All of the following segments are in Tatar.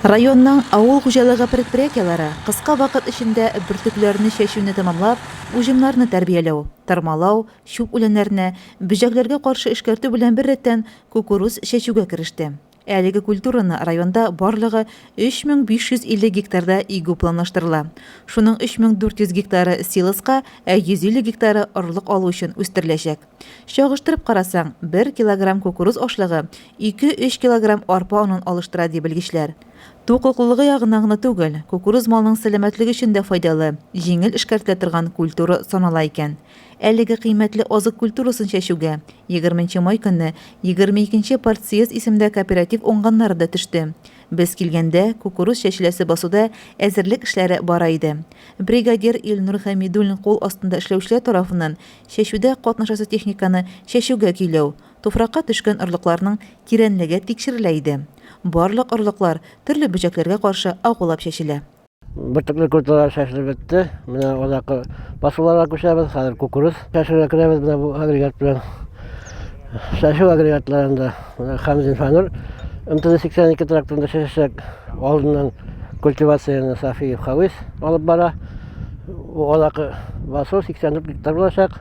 Районның авыл хуҗалыгы предприятиеләре кыска вакыт эчендә бөртекләрне чәчүне тәмамлап, уҗымнарны тәрбияләү, тырмалау, чүп үләннәренә, бөҗәкләргә каршы эшкәртү белән беррәттән кукуруз чәчүгә кереште. Әлеге культураны районда барлыгы 3550 гектарда игү планлаштырыла. Шуның 3400 гектары силоска, ә 150 гектары орлык алу өчен үстереләчәк. Чагыштырып карасаң, бер килограмм кукуруз ашлыгы ике-өч килограмм арпа онын алыштыра, ди белгечләр. Туклыклылыгы ягыннан гына түгел, кукуруз малның сәламәтлеге өчен дә файдалы, җиңел эшкәртелә торган культура санала икән. Әлеге кыйммәтле азык культурасын чәчүгә егерменче май көнне 22 нче партсъезд исемдә кооператив уңганнары да төште. Без килгәндә, кукуруз чәчеләсе басуда әзерлек эшләре бара иде. Бригадир Илнур Хәмидуллин кул астында эшләүчеләр тарафыннан чәчүдә катнашасы техниканы чәчүгә көйләү, туфракка төшкән орлыкларның тирәнлеге тикшерелә иде. Барлык орлыклар төрле бөҗәкләргә каршы агулап чәчелә. Бөртекле культуралар чәчелеп бетте. Менә азакы басуларга күчәбез. Хәзер кукуруз чәчүгә керәбез менә бу агрегат белән. Чәчү агрегатларында менә Хамзин Фанур МТЗ-82 тракторында чәчәчәк. Алдыннан культивацияне Сафиев Хавис алып бара. Бу азакы басу 84 гектар булачак.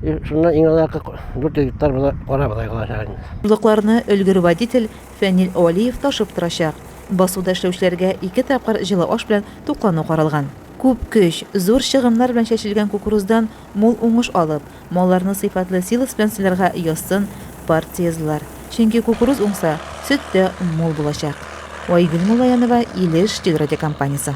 Шуннан иң азакы 400 гектар кара бодай калачак инде. Орлыкларны өлгер водитель Фәнил Вәлиев ташып торачак. Басуда эшләүчеләргә ике тапкыр җылы аш белән туклану каралган. Күп көч, зур чыгымнар белән чәчелгән кукуруздан мул уңыш алып, малларны сыйфатлы силос белән сыйларга язсын партсъездлар. Чөнки кукуруз уңса, сөт тә мул булачак. Айгөл Муллаянова, Илеш телерадиокомпаниясе.